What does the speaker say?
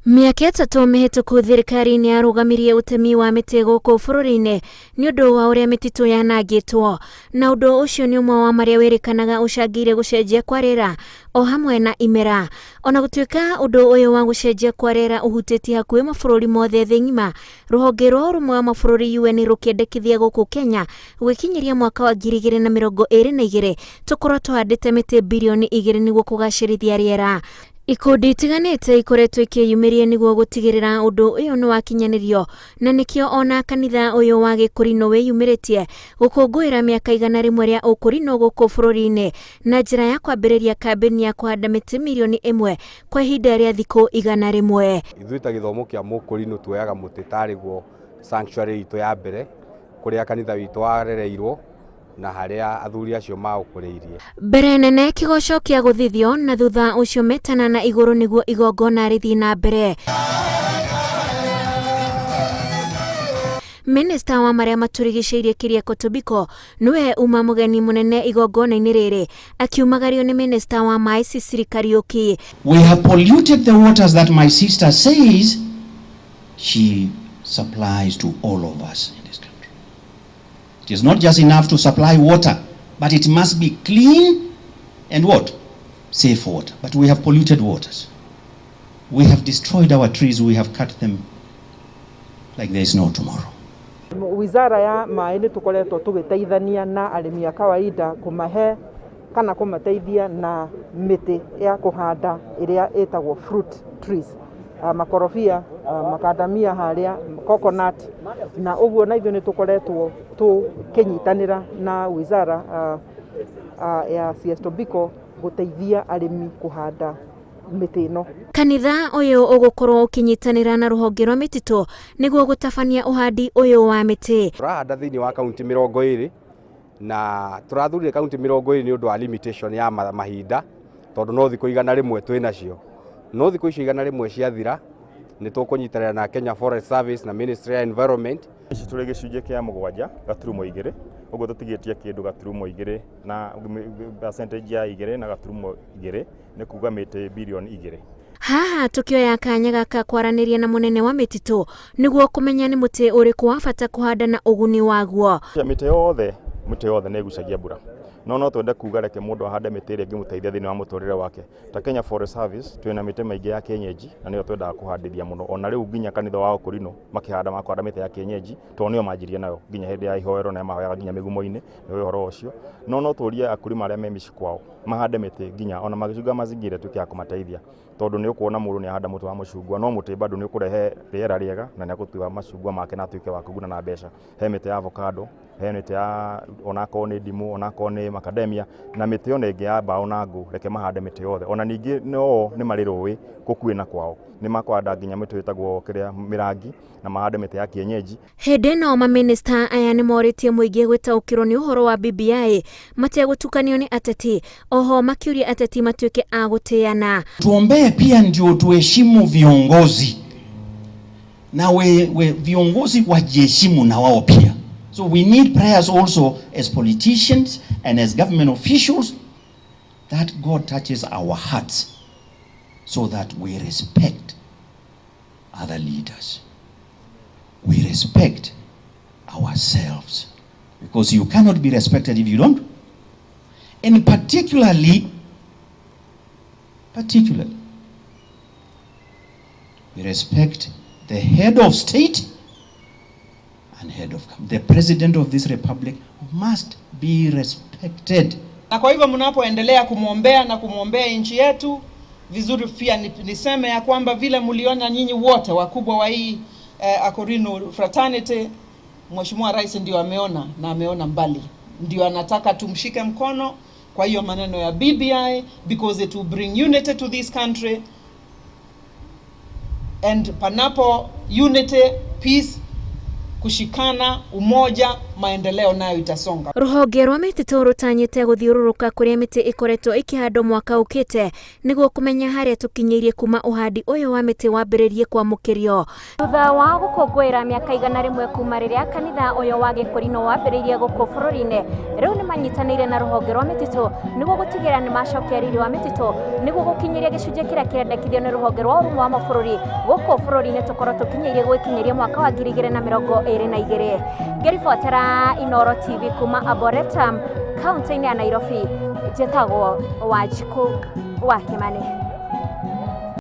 Mĩaka 3 mĩhĩtũku thirikari nĩ yarũgamirie ũtemi wa mĩtĩ gũkũ bũrũri-inĩ nĩ ũndũ wa ũrĩa mĩtitũ yanangĩtwo, na ũndũ ũcio nĩ ũmwe wa marĩa wĩrĩkanaga ũcangĩire gũcenjia kwa rĩera o hamwe na imera. Ona gũtuĩka ũndũ ũyũ wa gũcenjia kwa rĩera ũhutĩtie hakuhĩ mabũrũri mothe thĩ ng'ima, rũhonge rwa ũrũmwe wa mabũrũri UN rũkĩendekithia gũkũ Kenya gwĩkinyĩria mwaka wa 2022 tũkorwo tũhandĩte mĩtĩ birioni 2 nĩguo kũgacĩrithia rĩera. Ikundi itiganĩte ikoretwo ikĩyumĩria nĩguo gũtigĩrĩra ũndũ ũyũ nĩ wakinyanĩrio, na nĩkĩo ona kanitha ũyũ wa Gĩkũrinũ wĩyumĩrĩtie gũkũngũĩra mĩaka 100 rĩa ũkũrinũ gũkũ bũrũri-inĩ na njĩra ya kwambĩrĩria kambĩni ya kũhanda mĩtĩ mirioni 1 kwa ihinda rĩa thikũ 100. Ithuĩ ta gĩthomo kĩa mũkũrinũ tuoyaga mũtĩ tarĩ guo sanctuary itũ ya mbere, kũrĩa kanitha witũ warereirwo na harĩa athuri acio maũkũrĩirie. Mbere nene kĩgoco kĩa gũthithio na thutha ũcio metana na igũrũ nĩguo igongona rĩthiĩ na mbere. Minista wa marĩa matũrigicĩirie Keriako Tobiko nĩwe uma mũgeni mũnene igongona-inĩ rĩrĩ, akiumagario nĩ minista wa maĩ Sicily Kariuki. We have polluted the waters that my sister says she supplies to all of us in this country. It is not just enough to supply water, but it must be clean and what? Safe water. But we have polluted waters. We have destroyed our trees, we have cut them like there is no tomorrow. Wizara ya maĩ nĩ tũkoretwo tũgĩteithania na arĩmi a kawaida kũmahe kana kũmateithia na mĩtĩ ya kũhanda ĩrĩa ĩtagwo fruit trees, makorobia, makandamia harĩa, coconut, na ũguo na ithuĩ nĩ tũkoretwo tũkĩnyitanĩra na wizara ya CS Tobiko gũteithia arĩmi kũhanda mĩtĩ ĩno. Kanitha ũyũ ũgũkorwo ũkĩnyitanĩra na rũhonge rwa mĩtitũ nĩguo gũtabania ũhandi ũyũ wa mĩtĩ. Tũrahanda thĩinĩ wa kaunti 20 na tũrathurire kaunti 20 nĩ ũndũ wa limitation ya mahinda, tondũ no thikũ 100 twĩ nacio. No thikũ icio 100 ciathira nĩ tũkũnyitanĩra na Kenya Forest Service na Ministry ya Environment. Ici tũrĩ gĩcunjĩ kĩa mũgwanja gaturumo igĩrĩ, ũguo tũtigĩtie kĩndũ gaturumo igĩrĩ na percentage ya igĩrĩ na gaturumo igĩrĩ, nĩ kuga mĩtĩ birioni 2. Haha tukioya kanya gaka kwaranĩria na mũnene wa mĩtitũ nĩguo kũmenya nĩ mũtĩ ũrĩkũ wa bata kũhanda na ũguni waguo. Mĩtĩ yothe nĩ ĩgucagia mbura, no twende kuga reke mũndũ ahande mĩtĩ ĩrĩa ĩngĩmũteithia thĩinĩ wa mũtũrĩre wake. Ta Kenya Forest Service twĩna mĩtĩ mĩingĩ ya kienyeji na nĩyo twendaga kũhandithia mũno. Ona rĩu nginya kanitha wa Ũkũrinũ makĩhanda makũhanda mĩtĩ ya kienyeji tondũ nĩyo manjirie nayo nginya hĩndĩ ya ihoero na mahoyaga nginya mĩgumo-inĩ nĩ ũhoro ũcio. No tũrie akulima arĩa me mĩciĩ kwao mahande mĩtĩ nginya ona magĩcunga mazingira ĩtuĩke ya kũmateithia, tondũ nĩ ũkuona mũndũ nĩ ahanda mũtĩ wa mũcungwa, no mũtĩ bado nĩ ũkũrehe rĩera rĩega na nĩ egũtua macungwa make na atuĩke wa kũguna na mbeca. He mĩtĩ ya avocado, he mĩtĩ ya onakorwo nĩ ndimũ, onakorwo nĩ macadamia na mĩtĩ ona ĩngĩ ya mbaũ na ngũ, reke mahande mĩtĩ yothe. Ona ningĩ no nĩ marĩ rũĩ gũkuhĩ na kwao, nĩ makũhanda nginya mĩtĩ ĩtagwo kĩrĩa mĩrangi na mahande mĩtĩ ya kienyeji. Hĩndĩ ĩno mamĩnĩsta aya nĩ morĩtie mũingĩ gwĩtaũkĩrwo nĩ ũhoro wa BBI mategũtukanio nĩ ateti, oho makĩũria ateti matuĩke a gũtĩana. Tuombee pia ndio tuheshimu viongozi na we viongozi wajiheshimu na wao pia. So we need prayers also as politicians and as government officials that God touches our hearts so that we respect other leaders. We respect ourselves, because you cannot be respected if you don't. And particularly, we respect the head of state and head of government. The president of this republic must be respected. Na kwa hivyo mnapoendelea kumwombea na kumwombea nchi yetu vizuri, pia niseme ya kwamba vile mliona nyinyi wote wakubwa wa hii Akorino fraternity, Mheshimiwa Rais ndio ameona na ameona mbali, ndio anataka tumshike mkono kwa hiyo maneno ya BBI, because it will bring unity to this country, and panapo unity, peace Kushikana, umoja, maendeleo nayo itasonga. Rũhonge rwa mĩtitũ rũtanyĩte gũthiũrũrũka kũrĩa mĩtĩ ĩkoretwo ĩkĩhandwo mwaka ũkĩte nĩguo kũmenya harĩa tũkinyĩirie kuma ũhandi ũyũ wa mĩtĩ wambĩrĩrie kwamũkĩrio. Thutha wa gũkũngũĩra mĩaka 100 kuma rĩrĩa kanitha ũyũ wa Gĩkũrinũ wambĩrĩirie gũkũ bũrũri-inĩ, rĩu nĩ manyitanĩire na rũhonge rwa mĩtitũ nĩguo gũtigĩrĩra nĩ macokia riri wa mĩtitũ nĩguo gũkinyĩria gĩcunjĩ kĩrĩa kĩrendekithio nĩ rũhonge rwa ũrũmwe wa mabũrũri gũkũ bũrũri-inĩ tũkorwo tũkinyĩirie gwĩkinyĩria mwaka wa 2022. Ngĩribotera Inooro TV kuma Arboretum kaunti-inĩ ya Nairobi, njĩtagwo Wanjikũ wa Kĩmani.